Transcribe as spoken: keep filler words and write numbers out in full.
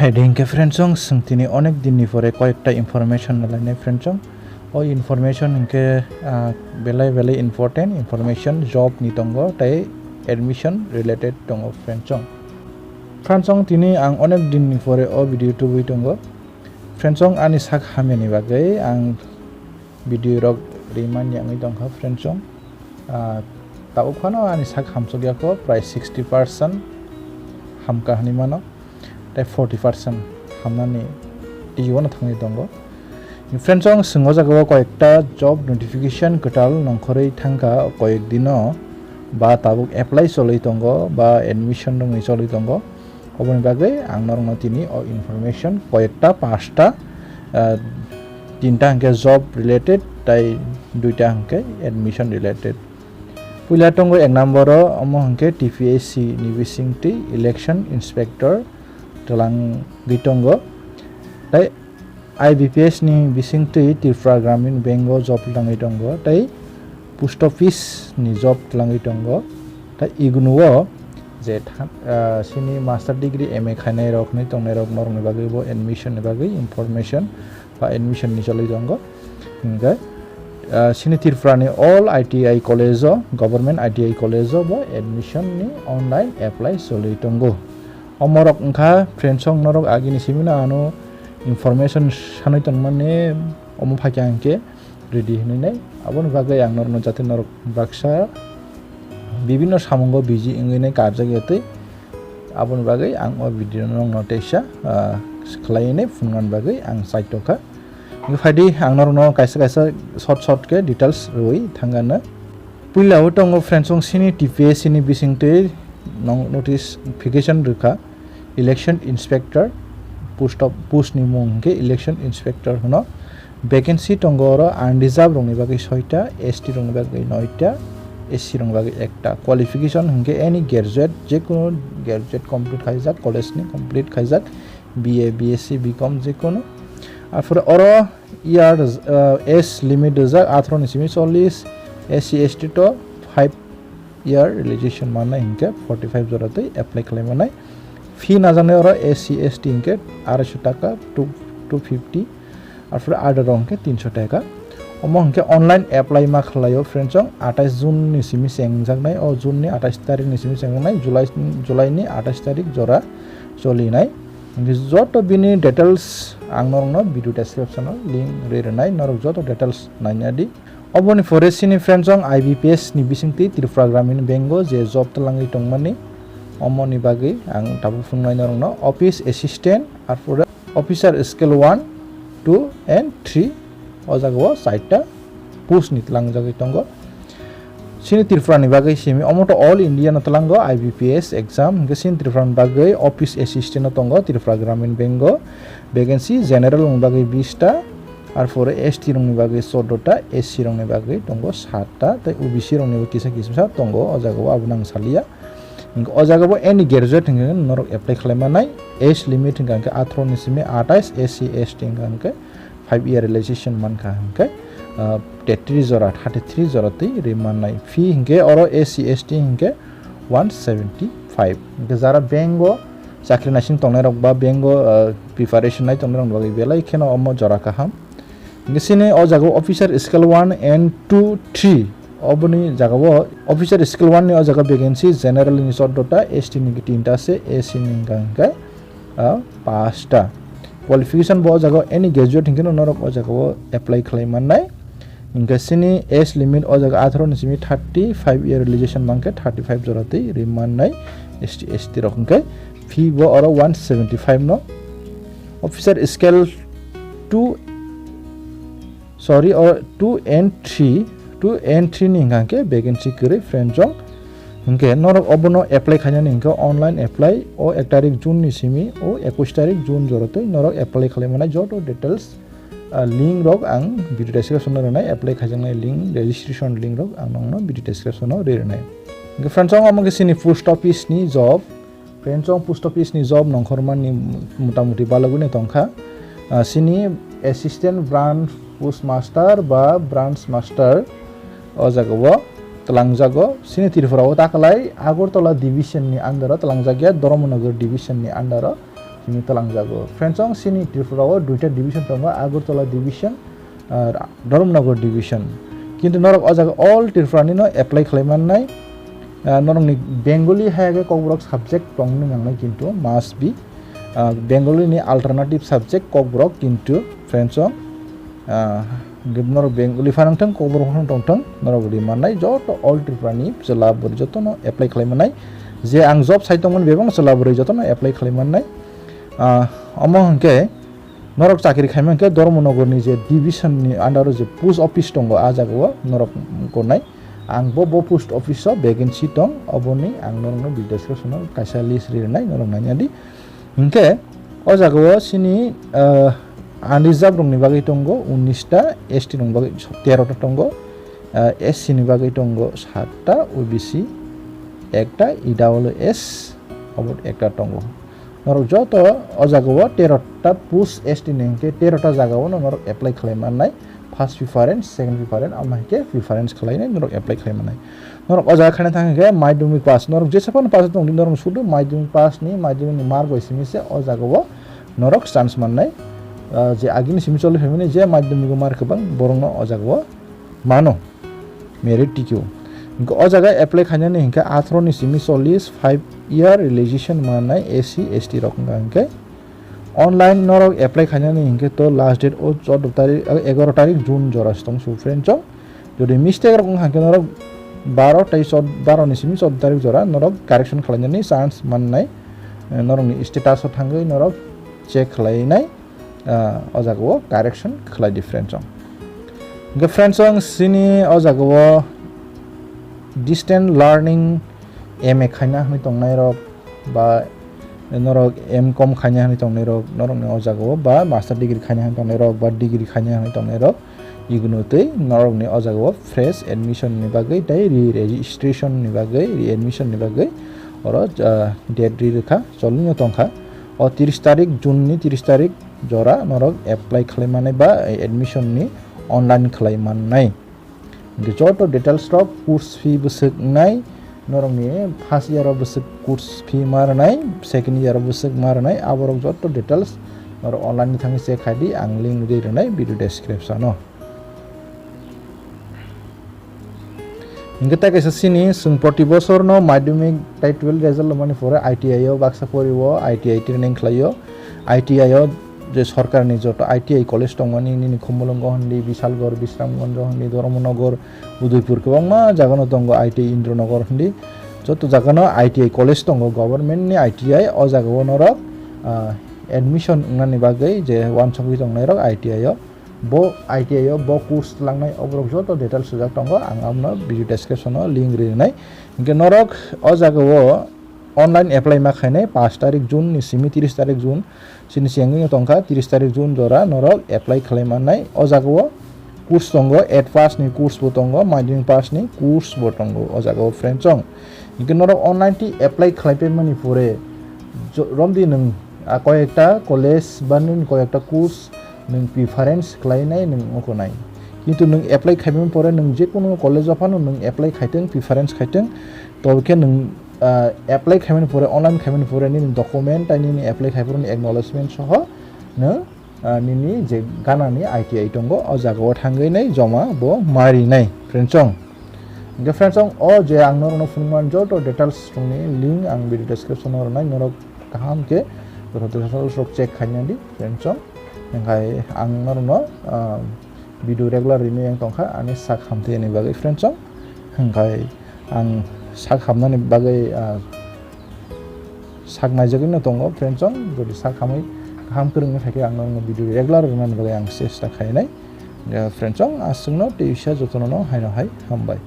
Adi hinkhe friends song, chwng tini onek din ni pore koyekta information nalainai friends song. O information hinkhe, ah, belai belai important information job ni tongo tei admission related tongo friends song. Friends song, tini ang onek din ni pore o video tubui tongo. Friends song, ani sak hamya ni bagwi ang video rok rimani yangwi tongkha friends song. Ah, tabuk phano ani sak hamsok yako prai sixty percent hamkha hinwi mano, tei forty percent hamnani twiwano thangwi tongo. Friends song, chwng o jaga o koyekta job notification kwtal nongkhorwi thangkha koyek dino, ba tabuk apply cholwi tongo ba admission rwngwi cholwi tongo. Oboni bagwi ang norokno tini o information koyekta pasta, ah, tinta hinkhe job related tei duita hinkhe admission related. Puila tongo ek number o, omo hinkhe T P S C ni bisingtwi election inspector twlangwi tongo. Tei I B P S ni bisingtwi Tripura Gramin Bank o job twlangwi tongo tei post office ni job twlangwi tongo. Tei igunu o je tha-, ah, sini master degree M A khainai rok, hinwi tongnai rok, norokni bagwi bo admission ni bagwi information ba admission ni cholwi tongo. Hinkhe, ah, sini Tripura ni all I T I college o, government I T I college o bo admission ni online apply cholwi tongo. Omorok wngkha friends song, norok agini simi no ano information sanwi tongmani omo phaikha hinkhe ready hinwi nai. Aboni bagwi ang norokno jate norok baksa bibinno samungo busy wngwi nai karjak ya tei aboni bagwi ang o video no norokno teisa, ah, khlaiwi nai phunuknani bagwi ang chai tongkha. Wngkha phaidi ang norokno kaisa kaisa short short khe details rwui thangkha na. Puila o tongo friends song, sini T P S C ni bisingtwi notification rwkha election inspector post of, post ni mung hinkhe election inspector hwno. Vacancy tongo oro unreserved rokni bagwi soita, S T rokni bagwi noita, S C rokni bagwi ekta. Qualification hinkhe any graduate, jekunu graduate complete khaijak, college ni complete khaijak, B A, B S C, B Com jekunu. Arpore oro year, uh, age limit rijak atharo ni simi chollish, S C S T to five year relaxation mannai hinkhe forty five jora twi apply khlai mannai. Fee najaknai oro S C S T hinkhe arai sho taka, two, two fifty, arpore other rok hinkhe tin sho taka. Omo hinkhe online apply ma khlaio friends song, atais June ni simi chengjaknai, o June ni atais tarik ni simi chengjaknai, July, July ni atais tarik jora cholinai. Hinkhe joto bini details ang norokno video description o link rwi rwnai, norok joto details naina di. Oboni pore sini friends song, I B P S ni bisingtwi Tripura Gramin Bank o je job twlangwi tongmani, omoni bagwi ang tabuk phunuknai norokno office assistant, arpore officer scale one, two and three, o jaga o chaita post ni twlangjagwi tongo. Sini Tripura ni bagwi simi, omo to all India no twlango I B P S exam, hinkhe sini Tripura ni bagwi office assistant no tongo Tripura Gramin Bank o vacancy, general ni bagwi bish ta, arpore S T rokni bagwi chordo ta, S C rokni bagwi tongo sat ta, tei O B C rokni bo kisa kisa tongo, o jaga o abono ang salia. Hinkhe o jaga bo any graduate hinkhe norok apply khlai mannai, age limit hinkha hinkhe atharo ni simi atais, S C S T hinkha hinkhe five year relaxation mankha hinkhe, ah, tetris jora, thirty three jora twi ri mannai. Fee hinkhe oro S C S T hinkhe one seventy five. Hinkhe jara bank o chakri naising tongnai rok ba bank o, ah, preparation nai tongnai rok ni bagwi belai kheno omo jora kaham. Hinkhe sini o jaga o officer scale one and two, three, oboni jaga o officer scale one ni o jaga vacancy general ni chordo ta, S T ni tinta se, S C ni hinkha hinkhe, ah, pasta. Qualification bo o jaga o any graduate hinkhe no norok o jaga o apply khlai mannai. Hinkhe sini age limit o jaga atharo ni simi thirty five year relaxation mankhe thirty five jora twi ri mannai S T, S T rok hinkhe. Fee bo oro one seventy five no. Officer scale two, sorry, oro two and three, two and three ni hinkha hinkhe vacancy kwrwi friends song. Hinkhe norok obono apply khainani hinkhe online apply o ek tarik June ni simi o ekush tarik June jora twi norok apply khlai mannai joto details, ah, link rok ang video description o rwnai, apply khaijaknai link, registration link rok ang nongno video description o rwi rwnai. Hinkhe friends song, omo khe sini post office ni job. Friends song, post office ni job nongkhormani motamuti balogwino tongkha. Ah, sini assistant branch postmaster ba branch master o jaga o twlangjago. Sini Tripura o takalai Agartala division ni under o twlangjak ya, Dharmanagar division ni under o Simi talangjago. Friends, ang sini Tripura o duita division tongo, Agartala division, ah, Dharmanagar division. Kintu norok o jaga all Tripura ni no apply khlai mannai. Ah, norok ni Bengali hai khe Kokborok subject tongni nangnai, kintu must be, ah, Bengali ni alternative subject Kokborok, kintu friends, ah, norok Bengali phanang thang, Kokborok phanang tong thang, norok ri mannai joto all Tripura ni chwla bwrwi joto no apply khlai mannai. Je ang job sai tongmani bebak chwla bwrwi joto no apply khlai mannai. Ah, omo hwnkhe norok chakri khaima hwnkhe Dharmanagar ni je division ni under o je post office tongo, a jaga o norok gonai. Ang bo, bo post office o vacancy tong, oboni ang norokno video description o kaisa list ri rwnai, norok naina di. Hwnkhe o jaga o sini, ah, unreserved rokni bagwi tongo unis ta, S T rokni bagwi tero ta tongo, ah, S C ni bagwi tongo sat ta, O B C ekta, E W S obo ekta tongo. Norok joto o jaga o tero ta post S T ni hwnkhe tero ta jaga o norok apply khlai mannai. First preference, second preference, amo hai khe preference khlainai norok apply khlai mannai. Norok o jaga khaina thang khe madhyamik pass, norok jesa phano pass tong di, norok sudu madhyamik pass ni, madhyamik ni mark bai simi se o jaga o norok chance mannai. Ah, je agini simi choli phaimani je madhyamik o mark kwbang, borokno o jaga o mano merit tikio. Hwnkhe o jaga apply khainani hwnkhe atharo ni simi chollish, five year relaxation mannai S C, S T rok wngkha hwnkhe. Online norok apply khainani hwnkhe to last date o chordo tarik, egaro tarik June jora se tong su friend chong. Jodi mistake rok wngkha hwnkhe norok baro tei chod-, baro ni simi chordo tarik jora norok correction khlainani chance mannai. Eh, norokni status o thangwi norok check khlainai, ah, o jaga o correction khlai di friend chong. Hwnkhe friend chong sini o jaga o distant learning M A khaina hwnwi tongnai rok, ba norok M Com khaina hwnwi tongnai rok, norokni o jaga o ba master degree khaina hwnwi tongnai rok, ba degree khaina hwnwi tongnai rok, igno tei norokni o jaga o fresh admission ni bagwi tei re-registration ni bagwi, re-admission ni bagwi oro, ah, date ri rwkha, cholino tongkha. O tris tarik, June ni tris tarik jora norok apply khlai mannai ba admission ni online khlai mannai. Hwnkhe joto details rok course fee bwswk wngnai, norokni first year o bwswk course fee ma rwnai, second year o bwswk ma rwnai, aborok joto details norok online ni thangwi check khai di, ang link ri rwnai video description o. Hwnkhe tei kaisa sini chwng proti bosor no madhyamik tei twelve result rwmani pore I T I o baksa pori o, I T I training khlai o, I T I o je sorkar ni joto I T I college tongmani nini Khumulwngo hindi, Bisalgor, Bisramganj hindi, Dharmanagar, Udaipur kwbangma jaga no tongo, I T I Indranagar hindi. Joto jaga no I T I college tongo, government ni I T I, o jaga o norok, ah, admission wngnani bagwi je uansugwi tongnai rok I T I o, bo I T I o bo course langnai oborok joto details swijak tongo, ang abono video description o link ri rwnai. Hwnkhe norok o jaga o online apply ma khainai, pash tarik June ni simi tris tarik June, chini siyangwi tongkha, tris tarik June jora norok apply khlai mannai. O jaga o course tongo, eight pass ni course bo tongo, madhyamik pass ni course bo tongo o jaga o friend chong. Hwnkhe norok online twi apply khlai paimani pore jo-, romdi nwng, ah, koyekta college ba nini koyekta course nwng preference khlainai nwng oko nai. Kintu nwng apply khaimani pore nwng jekunu college o phano nwng apply khaitwng, preference khaitwng, tobokhe nwng, ah, apply khaimani pore, online khaimani pore nini document tei nini apply khaiphuru ni acknowledgement soho nwng, ah, nini je ganani I T I tongo, o jaga o thangwi nai joma bo ma rinai, friend chong. Hwnkhe friend chong, o je ang norokno phunukmani joto details rokni link ang video description o rwnai, norok kaham khe joto details rok check khaina di, friend chong. Hwnkhe ang norokno, ah, video regular rini yang tongkha, ani sak hamtwi ni bagwi, friend chong. Hwnkhe ang sak hamnani bagwi, ah, sak naijagwi no tongo, friend chong. Jodi sak hamwi kaham kwrwngwi phaikhe ang norokno video regular rwnani bagwi ang chesta khainai. Hwnkhe friend chong, aswkno tei uisa jotono no haino hai hambai.